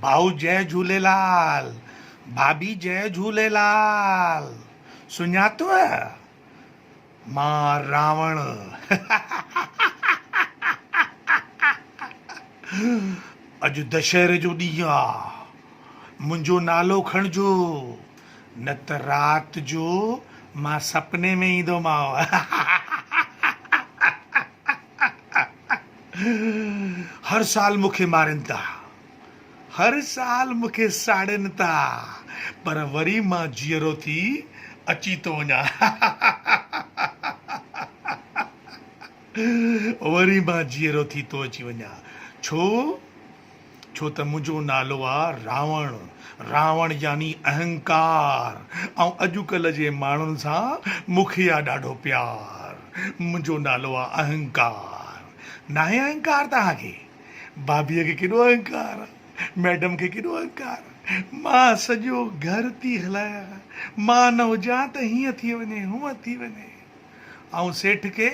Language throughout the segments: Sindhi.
ڀائو جئي جهوليلال، ڀاڀي جئي جهوليلال، سڃاتو؟ مان راوڻ. اڄ دشهري جو ڏينهن آ، منهنجو نالو کڻجو، نه ته رات جو مان سپني ۾ ايندومانء. هر سال مون کي مارين ٿا، هر سال مون کي ساڙين ٿا، پر وري مان جيئرو ٿي اچي ٿو وڃان. وري مان جيئرو ٿي ٿو اچي وڃان. ڇو؟ ڇو ته منهنجو نالو آ راوڻ، راوڻ يعني اهنڪار ۽ اڄڪلهه جي ماڻهن سان مون کي آ ڏاڍو پيار. منهنجو نالو آ اهنڪار. ناهي اهنڪار توهان کي؟ ڀاڀيء کي ڪيڏو اهنڪار آ، ميڊم کي ڪيڏو اهنڪار آ. مان سڄو گهر ٿي هلايان، مان نه هجان ته هيئن ٿي وڃي، هونئن ٿي وڃي. ۽ سيٺ کي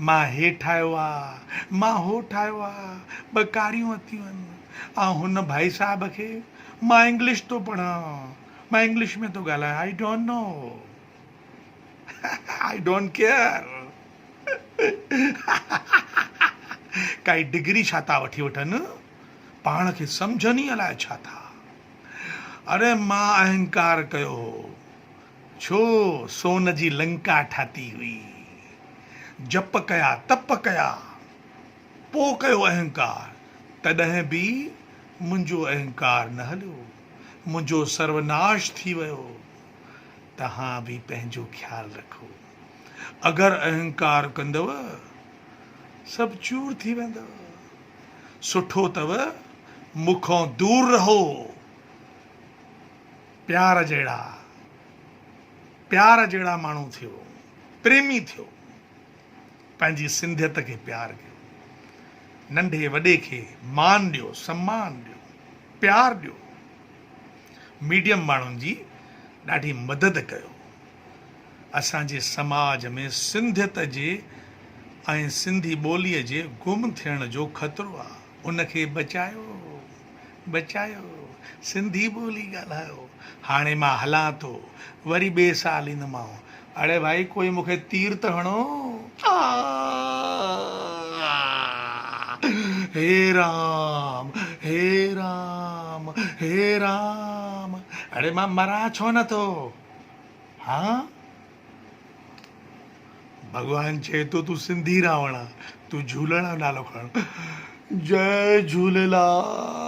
مان هي ٺاهيو آ، مان هو ٺاهيو آ، ٻه ڪاريون ورتيون آهن. ۽ هن ڀائي صاحب کي مان انگلش ٿو پڙهان، مان انگلش ۾ ٿو ڳالهايان، I don't know, I don't care. ڪائي ڊگري ڇا ٿا وٺي وٺن، پاڻ کي سمجهن ئي الائي ڇا ٿا. اري مان اهنڪار ڪيو هو، ڇو سون جي لنڪا ٺاتي هئي. جپ ڪيا تپ ڪيا، پو ڪيو اهنڪار، تڏهن به منهنجو اهنڪار نه هليو، منهنجو سروناش ٿي ويو. توهان به پنهنجو خيال رکو. اگر اهنڪار ڪندؤ، سڀ چور ٿي ويندؤ. سٺو اٿو مون کان دور رهو. پيار جهڙا پيار جهڙا ماڻهو ٿيو، پريمي ٿيو، پنهنجي سنڌيت کي پيار ڪيو، ننڍي وڏي کي مان ڏيو، سمان ڏيو، پيار ڏيو، ميڊيم ماڻهن جي ڏاڍي مدد ڪيو. اسان جي سماج ۾ سنڌيت جي ۽ سنڌي ٻوليء جي گم ٿيڻ جو خطرو آ، ان کي بچايو. بچايو سنڌي ٻولي ڳالهايو هاڻي مان هلان ٿو وري ٻئي سال ايندومانو اڙي ڀائي ڪوئي مون کي تير ته هڻو هي رام هي رام هي رام اڙي مان مران ڇو نه ٿو ها ڀڳوان چئي ٿو تون سنڌي راوڻ آ تون جهولڻ جو نالو کڻ جئي جهوليلال.